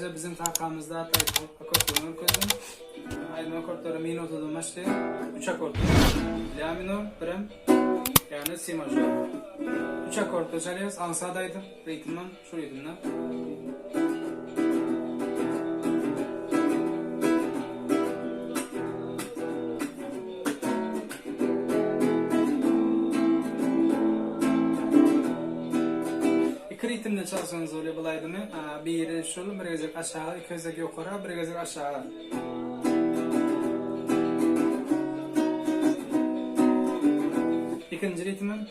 size Biziň kakamyzda atly aýdym akordlaryny görkezdim. Aýdym akordlary mi notadan başlaýar. Üç akord. La minor, birem, ýagny si mažor. Üç akordda çalýarys. Aňsat aýdym, ritmem şu ritmde. Iki ritmde çalsaňyz bolýar bul aýdymy. Biri şul, bir gezek aşaga, iki gezek ýokara, bir gezek aşaga. Ikinji ritmem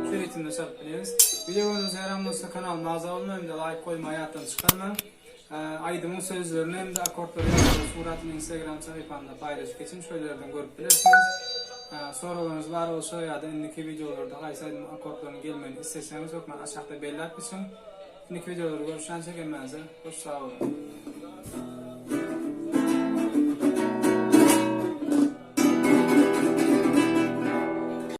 şu ritmde çalyp bilýäňiz. Wideo göwnüňize ýaran bolsa kanalyma agza bolmagy hem-de laýk goýmagy ýatdan çykarmaň. Aýdymyň sözlerini hem-de akkordlary ýazylan suratyny Instagram sahypamda paýlaşyp geçin, şol ýerden görüp bilersiňiz. Soraglaryňyz bar bolsa ýa-da indiki wideolarda haýsy aýdymyň akkordlarynyň gelmegini isleseňiz hökman aşakda belläp geçiň. Indiki wideolarda görüşýänçä hemmäňize hoş sag boluň.